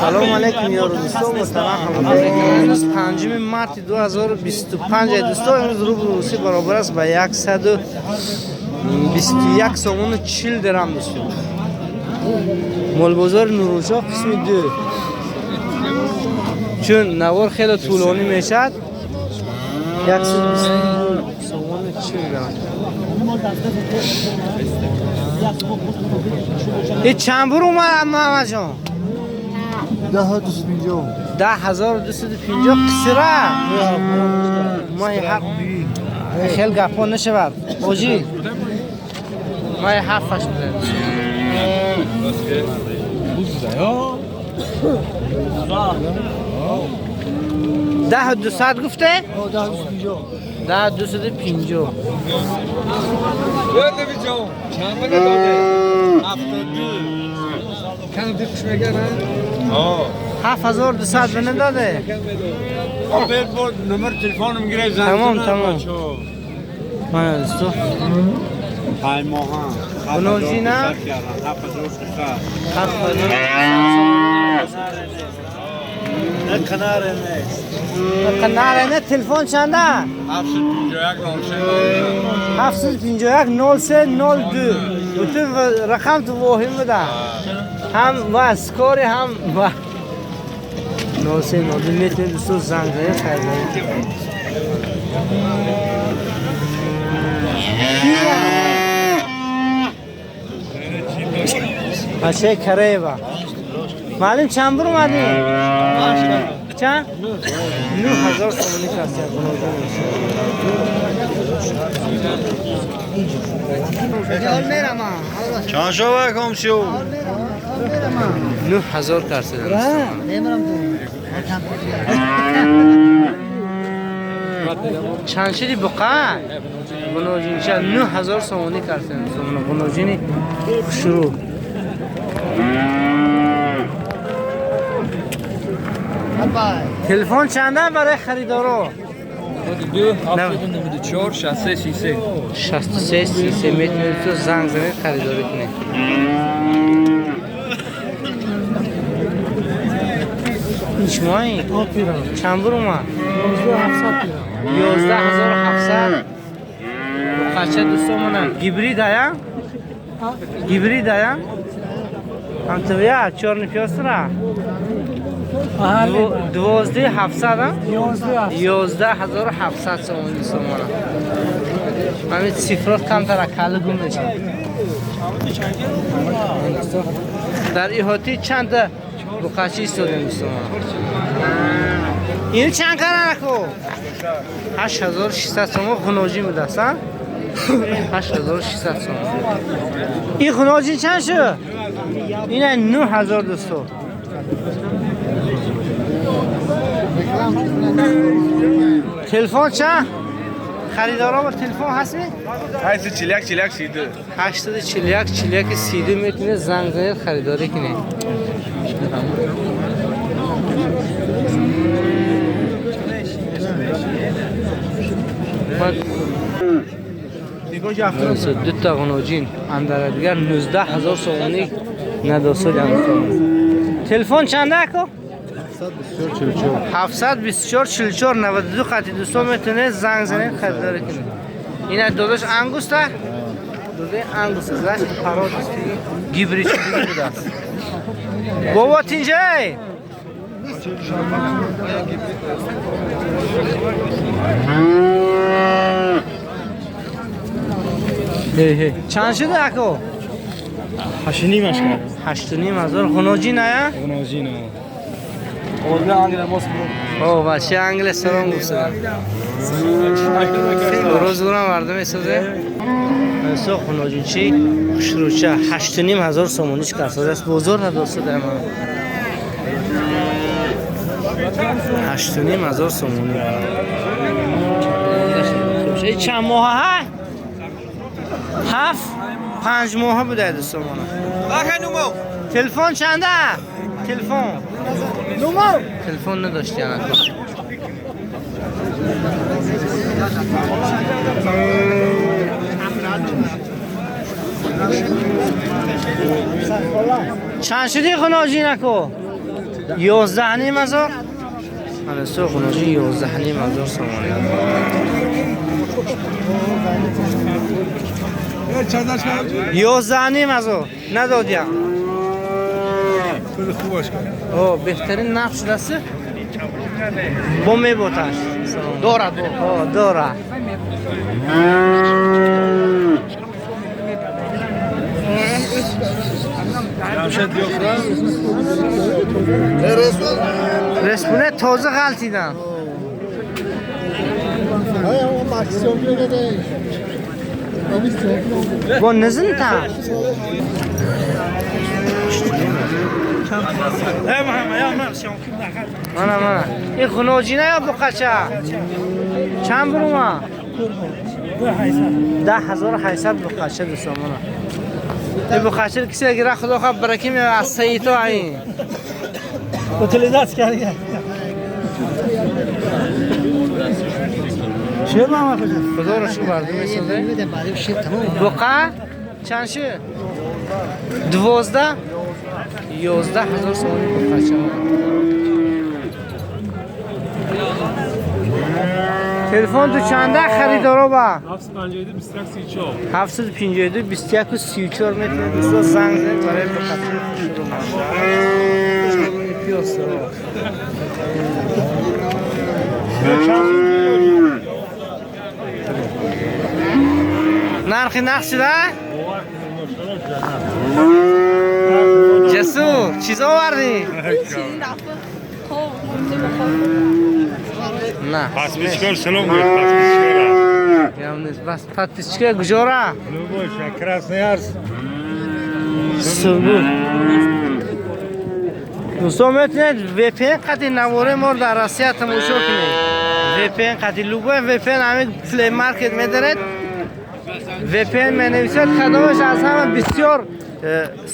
Салом алейкум, ёру дӯсто, муҳтарам ҳамватанон. Имрӯз 5 марти 2025, дӯсто. Имрӯз рубл русӣ баробар аст ба 121 сомону 40 дирам, дӯсто. Молбозори Нурулшоҳ, қисми 2. Чун навор хеле тӯлонӣ мешавад, 121 сомону 40 дирам. И чанд бур омад, Муҳаммадҷон? 10250. 10250 қисира. Моҳи ҳафт хел гапҳо нашавад. Оҷӣ. Моҳи ҳафташ буда. 10200 гуфте? 10250. Чанд доде? 72. Кам дипш мегиранд? 7200 به نداده. نمبر تلفنم گیره زنگ. تمام تمام. من دوستو. 5 ماه. بنوزی نه؟ 7300. کنار نیست. کنار نه. تلفن چنده؟ 751 751 03 02. bütün رقم تو واهیم بوده. هم و سکوری هم و 03 02 میتونید دوستو زنگ زنید خریداری. بچه کریبا. معلم چند بر اومدی؟ چند؟ 9000 سومانی کسی. چند شو komşu؟ 9000 کرسیدن. چند شدی بقع؟ بنوجین چند؟ 9000 سومانی کرسیدن. بنوجینی شروع. تلفن چنده برای خریدارا؟ 2 794 63 33. 63 33 میتونید تو زنگ زنید خریداری کنید. شمایی؟ چند بر اومد؟ 11700. بخچه دوستان گیبرید هیا؟ گیبرید هیا؟ هم تو یا چهار پیاسترا؟ 12700 11700 سومانی سومانا. همین سیفرات کمتر کله گم میشه. در ایهاتی چند تا بخچه ایستادیم دوستان. اینو چند کردن اکو؟ 8600 سومان خنوجی بوده است. 8600 سومان. این خنوجی چند شد؟ این 9000 دوستو. تلفن چند؟ خریدارا با تلفن هست می؟ 841 41 32. 841 41 32 میتونه زنگ زنید خریداری کنید. دو تا غنوجین اندر دیگر 19000 سومانی ندوسو جان. تلفن چنده اکو؟ 724 44 92 خطی دوستان میتونه زنگ زنید خریداری کنید. این داداش انگوسته؟ داده انگوسته زنش پراد است گیبری چیزی بوده است. بابا تینجه هی هی چند شده اکو؟ 8.5 کرد. 8.5 هزار خنوجی نه؟ خنوجی نه. او بچه انگلیس سلام گفته. روز گورم مردم ایستاده. سو خنوجی چی؟ خوشروچه 8.5 هزار سومانیش کرد. است بزرگ نداشته در من. 8.5 هزار سومانی. چند ماه ها؟ 7 5 ماه بوده دوستان. تلفن چنده؟ تلفن تلفن نداشتی الان. Чанд шуди хуноҷинако? 11,5 ҳазор. Ана су хуноҷин 11,5 ҳазор сомонӣ. 11,5 ҳазор надодям. О, беҳтарин нарх шудаст. Бо меботаш. Дора, о, дора. Респуне тоза ғалтидан. Бо низинта. Мана, мана. Ин хуноҷина ё буқача? Чанд бурума? 10,800 буқача, дӯстон, мана. Ин буқача кисе гира, худо хоҳ бараки меояд аз саито ин. Утилизация карда. Шер Муҳаммад хоҷа. Худоро шукр, мардум месозад. Буқа чанд шуд? 12 11 ҳазор сомони буқача. Телефон ту чанда харидоро ба? 752 21 34. 752 21 34 метавонед, дӯстон, занг занед барои буқачаи хушрӯ. Пиёз. Нархи нақд шуда? Ҷасур, чиз овардӣ? На. Подписчикор салом гӯед, подписчикора. Гап нест. Бас подписчика куҷора? Любой, Красноярск. Сургут. Дӯстон, метавонед VPN қати навораи моро дар Россия тамошо кунед. VPN қати, любой VPN, ҳамин Play Market медаред, VPN менависед, кадомаш аз ҳама бисёр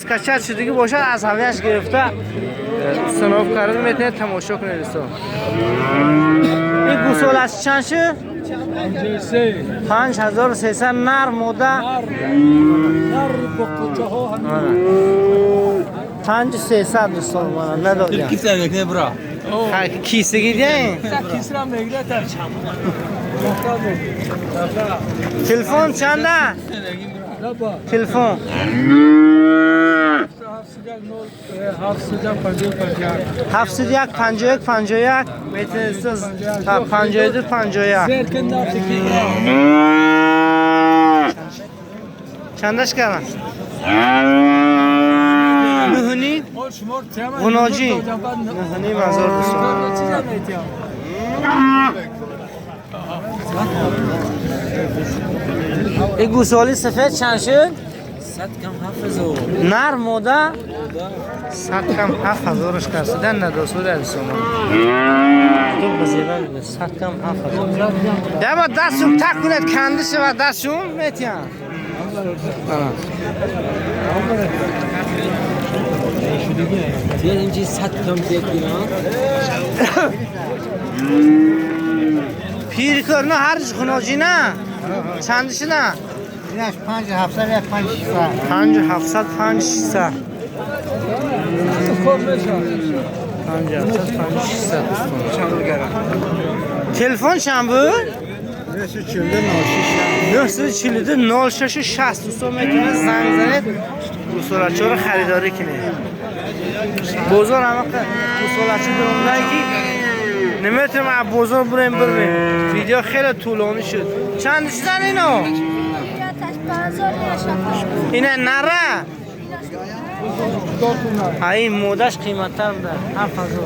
скачать шудагӣ бошад, аз ҳамаяш гирифта установка карда метавонед тамошо кунед, дӯстон. Ин гусолаш чанд шуд? 5300, нар, мода? 5300, дӯстон, мана надодям. Кисагӣ диҳем? Телефон чанда? Телефон? 71 51 51, метавонед, 52 51. Чандаш кардам? Нӯҳним. Ғуноҷӣ 9,5 ҳазор, дӯстон. Ин гӯсоли сафед чанд шуд? Нар, мода? 100 кам 7 ҳазораш карсидан надосуда, сомон. Ду базеба 100 кам 7 ҳазор. Яба дастшум так кунед, канда шавад дастшум, метиҳам. این چیز 100 کم زیاد گیرم. Пири кор на ҳарш хуноҷина чандишина? Инаш 5700, як 5600. 5700, 5600. 5700, 5600, дӯстон. Телефон чанд буд? 942 942 06 60, дӯстон, метавонед занг занед, гӯсолачаро харидорӣ кунед. Бозор ҳамақа гӯсолача даромадае ки наметавонем аз бозор бурем бирем. Видео хеле тӯлонӣ шуд. Чанд шудан ино? Ина нара? Ин модаш қиматтар буда, 7000.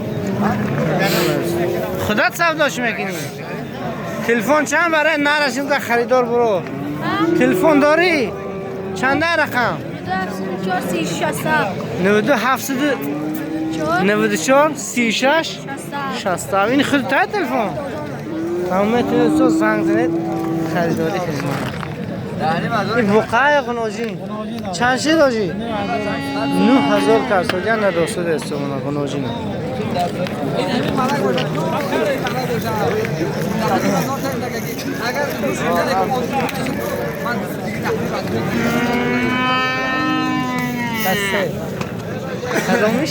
Худат савдош мекунӣ? Телефон чанд барои нараш инда харидор буро? Телефон дорӣ? Чанда рақам? 92 794 36 67. Ин худ та телефон? Тамом, метавонед занг занед, харидорӣ кунед. Ин буқаи ғуноҷӣ чанд шид, оҷӣ? 9000 карсодиан надосуд истомона ғуноҷина. کدومی 63؟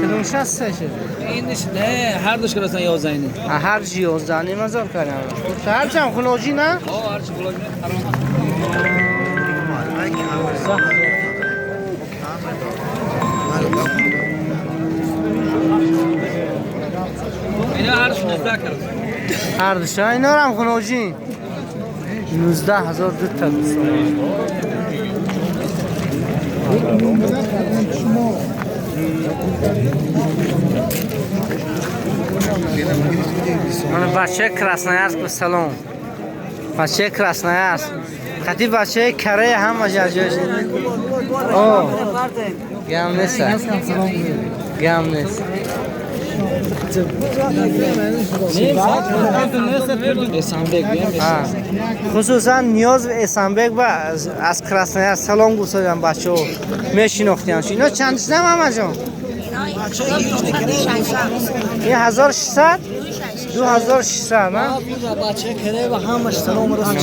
کدوم 63 شد؟ این نه هر دوش کلاس 11 نیم. هر چی 11 نیم هزار کردم. هر چم خلوجی نه؟ آه هر چی خلوجی نه. اینا هر چی 19 کرد. هر دوش اینا هم خلوجی. 19,000 دو تا دوستان. من بچه کراسنایارسک به سلام. بچه کراسنایارسک. خطی بچه کره هم اجازه. اوه. گم نیست. گم نیست. خصوصا نیاز به اسنبک و از کراسنایارسک سلام گفتم بچه‌ها میشناختیانش. اینا چند چیزم محمد جان؟ این 1600 2600 نه؟ بچه کره و همش سلام رسون.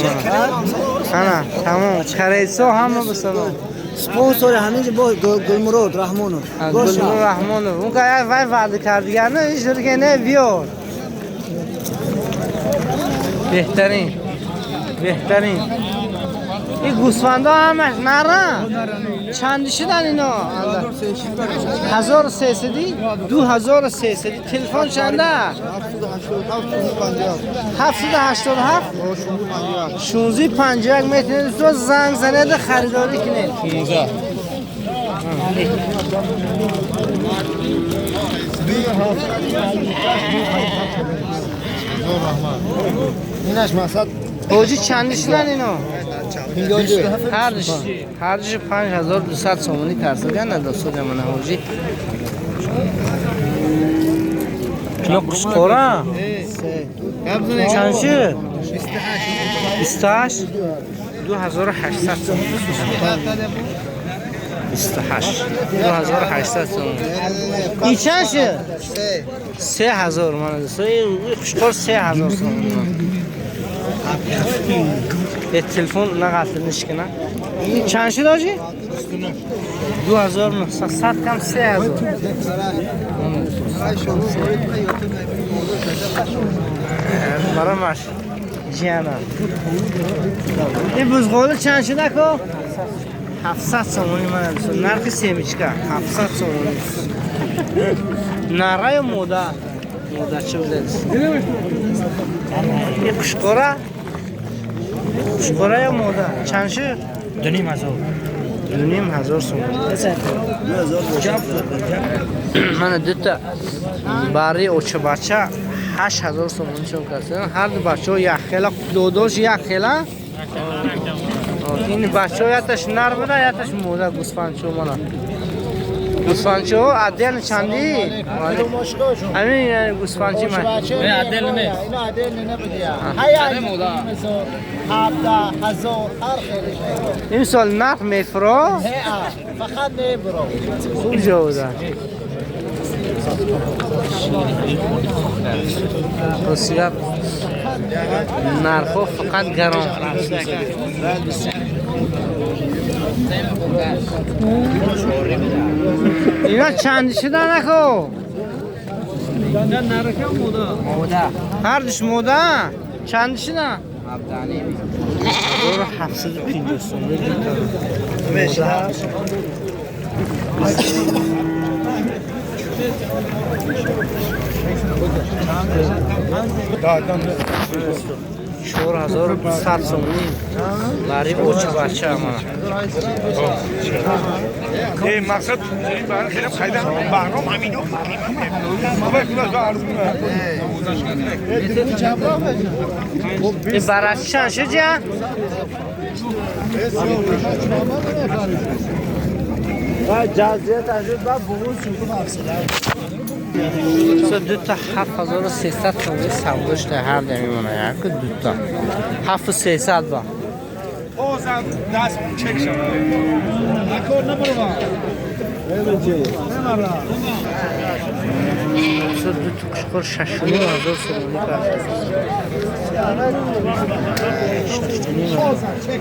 نه تمام کریسا همه به سلام. سپانسور همینجا با گلمراد رحمانов. گلمراد رحمانов. اون که وای وعده کرد دیگه نه اینجوری که نه بیار. بهترین بهترین. این گوسفندا همش نره. چند شدن اینا؟ 1300 2300. تلفن چنده؟ 787 1651. میتونید تو زنگ زنید خریداری کنید. 15 اینش مقصد حاجی چند شدن اینا؟ هر دوش 5200 سومونی ترسیدن نداشت من حاجی. اینا قشقورا چند شد؟ 28 2800 سومونی. 28 2800 سومونی. این چند شد؟ 3000 من دوست. این قشقور 3000 سومونی. یه تلفن نقطه نشکنه. چند شد آجی؟ 2900. 100 کم 3000. برامش جیانا. این بزغاله چند شد اکو؟ 700 سومونی من دوست. نرخ سیمیچکا 700 سومونی. نرای مودا. مودا چه بوده؟ این قشقوره؟ قشقوره یا مودا؟ چند شد؟ 2500. 2500 سومونی. من دو تا برای اوچه بچه 8000 سومونی چون کردن. هر دو بچه یک خیله دودوش یک خیله. این بچه یاتش نر بوده یاتش مودا گوسفندچو مانا. گوسفندچو عدل چندی؟ همین گوسفندچی من. نه عدل نه. اینا عدل نه بودیا. هر مودا 17000 هر خیلی. این سال نرخ میفرو؟ فقط نمیبرو. خوب جا بوده. روسیه نرخو فقط گران. اینا چند شدن اخو؟ هر دوش مودا چند شدن؟ 750 سومونی. 4200 سومونی برای اوچه بچه ما. این مقصد برای خیلی خریدن بهرام همینو. این برای چند شد جا؟ دو تا 7300 تومانی سوداش در هر دمی میمونه. یک دو تا 7300 با. دو تا قشقور 6500 سومونی کرد. 6500.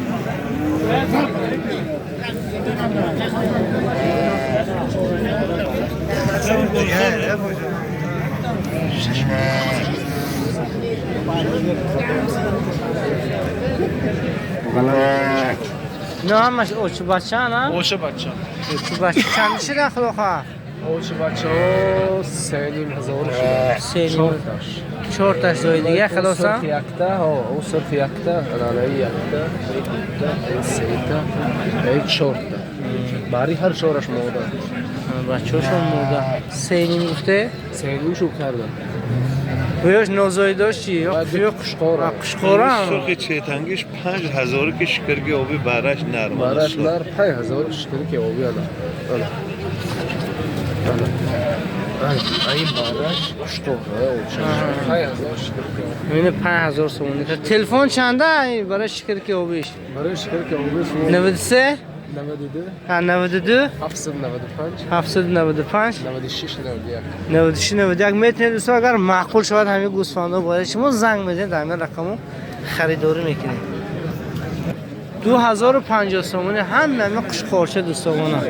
نه همش اوچ بچه نه؟ اوچ بچه. اوچ بچه چند شده خلاخه؟ اوچ بچه ها 3,500 شده. 3,500. 4 تاش زوی دیگه خلاصه؟ او صرف یکتا ها، او صرف یکتا، نه یکتا، دوتا، سه تا، 4 تا. برای هر چهارش مرده. بچه‌هاشون مرده. 3,5 گفته؟ 3,5 شو کردن. ویاش نوزایی داشت چی؟ یا قشقاره. قشقاره. سرخ چهتنگش 5,000 که شکرگی آبی برش نرم. برش نرم 5,000 شکرگی آبی انا. انا. این برش قشقاره. 5,000 شکرگی آبی. این 5,000 سومونی. تلفن چنده برای شکرگی آبیش؟ برای شکرگی آبیش 93 92 92 795 795 96 91 96 91 میتونید دوستان اگر معقول شود همین گوسفندا برای شما زنگ میزنید همین رقمو خریداری میکنید. 2050 سومونی همه قشقارچه دوستان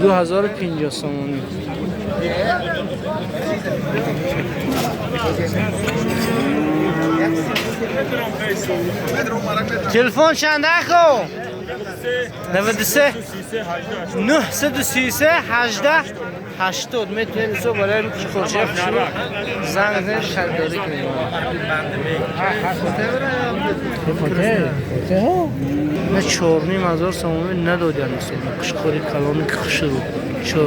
2050 سومونی. تلفن چند اخو؟ 93 933 18 80 میتونید دوستان برای قشقارچه زنگ بزنید خریداری کنید. نه 4,500 سومونی ندادن دوستان. قشقاری کلانی که خوش رو 4,500.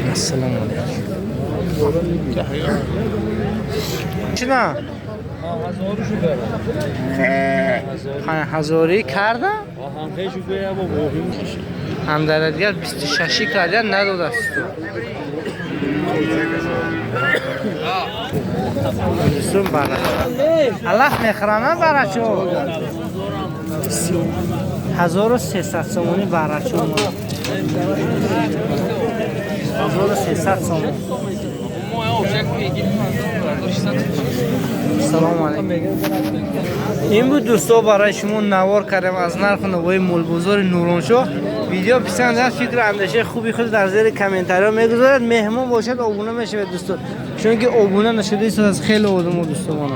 السلام علیکم. چی نه؟ 5,000 کرده؟ هم در دیگر 26 کرده نداده است. دوستان برای الله میخرانه برای چو 1300 سومونی برای چو 1300 سومونی. سلام علیکم. این بود دوستا برای شما نوار کردم از نرخ نوای مول بازار نورانشاه. ویدیو پسند است، فکر اندیشه خوبی خود در زیر کامنت ها میگذارید. مهمون باشد ابونه میشود دوستا، چون که ابونه نشده است از خیلی آدم دوستان.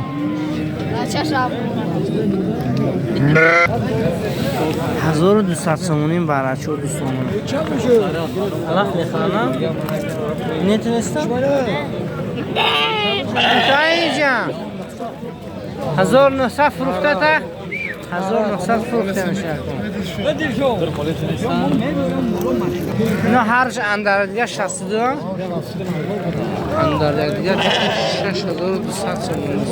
1200 سومونی برای چه دوستان؟ الله میخوانم نتونستم. اینجا 1900 فروخته تا 1900 فروخته میشه. نه هرش اندر دیگه 62 اندر دیگه 6200 سومونی.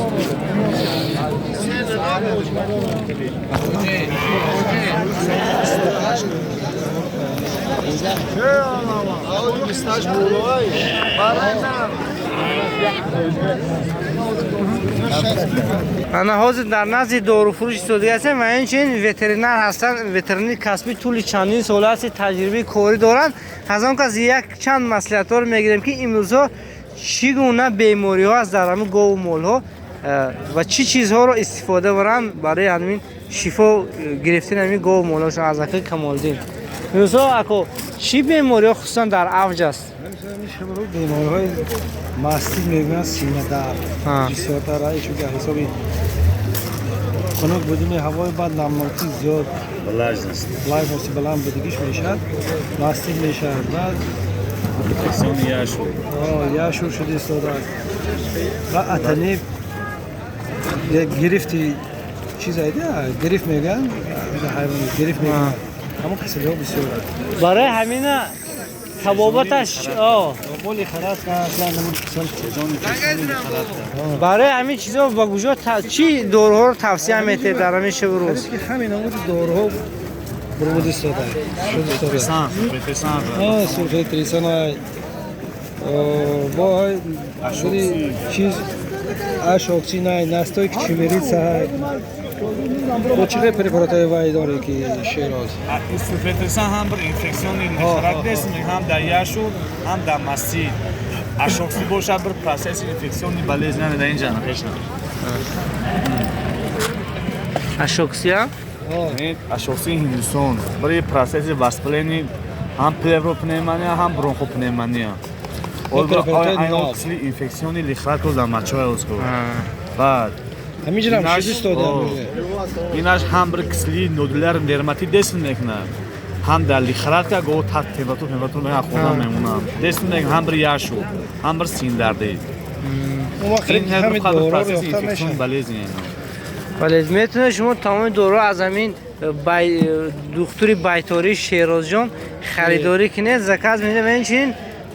انا حاضر در نزد داروفروش ایستاده هستم و اینچنین ветеринар هستند. ветеринар касби тӯли чандин сол аст таҷрибаи корӣ доранд. аз он кас як чанд маслиҳатҳоро мегирем ки имрӯзҳо чӣ гуна бемориҳо аст дар ҳамин гову молҳо ва чӣ чизҳоро истифода баранд барои ҳамин шифо гирифтани ҳамин гову молҳошон. аз акаи Камолиддин, имрӯзҳо ако чӣ бемориҳо хусусан дар авҷ аст? Бемориҳои мастит мегӯянд, синадард бисёртар, чунки ҳисоби хунук будини ҳавои баъд намнокӣ зиёд, влажности баланд будигиш мешавад, мастит мешавад. Баъд яшур шуда истодааст ва атани гирифти чиз айда гирифт мегӯянд, ҳайвон гирифт мегӯянд, ҳамон касалиҳо бисёр аст. Барои ҳамина табобаташ барои ҳамин чизо ба куҷо чӣ доруҳоро тавсия метиҳед дар ҳамин шабу рӯз? Ҳамин намуди доруҳо бурбуд истода сулфетрисана бо шуди чиз ашоксинай настойки чимерица бо чӣ хел препаратҳои вай дорем ки Шероз? Сулфетрисан ҳам бір инфексиони нихарак нест, ҳам дар яшур, ҳам дар мастит. Ашокси бошад бір процесси инфексиони болезнь дар ин ҷана хешна. Ашоксия? Ашокси Ҳиндустон барои процесси воспаления, ҳам плевропневмония, ҳам бронхопневмония. Кисли инфекционный лихорадка дар мачои озко. Баъд ҳаминҷурам шидистода. Инаш ҳам бір кисли нодуляр дерматит десн мекунад, ҳам дар лихорадка го тат температура хӯрдан мемонам, десн мекунад, ҳам бір яшу, ҳам бір синдардӣ. Бале, метавонед шумо тамоми дору аз ҳамин духтури байтории Шерозҷон харидорӣ кунед, заказ медиҳед ва инчунин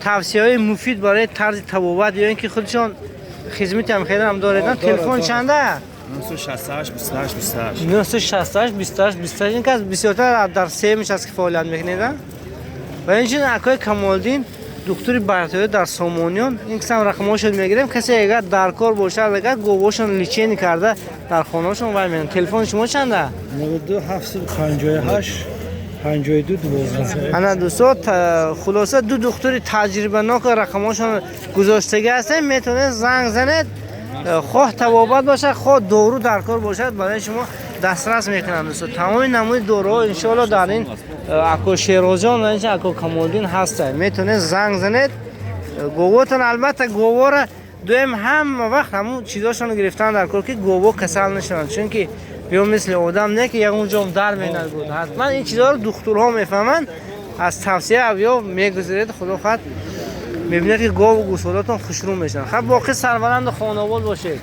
тавсияҳои муфид барои тарзи табобат ё ин ки худшон хизмати ҳам хеле ҳам доред. Телефон чанда? 968 28 28. 968 28 28. Ин кас бисёртар дар семиш аст, ки фаъолият мекунед. Ва инчунин акои Камолдин, духтури байторӣ дар Сомониён, ин кисам рақамҳошон мегирем. Касе агар дар кор бошад, агар говошон лечение карда дар хонаҳошон вай менам. Телефони шумо чанда? 92 758 52 12. Ана дӯсто, хулоса, ду духтури таҷрибанок рақамҳошон гузоштагӣ ҳастем, метавонед занг занед. Хоҳ табобат бошад, хоҳ дору дар кор бошад, барои шумо дастрас мекунанд, дӯсто. Тамоми намуди доруҳо, иншоалло, дар ин ако Шерозҷон ва инчунин ако Камолдин ҳастанд. Метавонед занг занед. Говотон, албатта, говора дуюм ҳама вақт ҳамун чизошонро гирифтан дар кор, ки гово касал нашаванд, чунки биё мисли одам не, ки ягон ҷом дар менад буд. Ҳатман ин чизҳоро духтурҳо мефаҳманд. Аз тавсия авё мегузаред, худо хоҳад, мебинед, ки гову гӯсолатон хушрӯ мешаванд. Хаб, боқӣ сарбаланду хонобод бошед.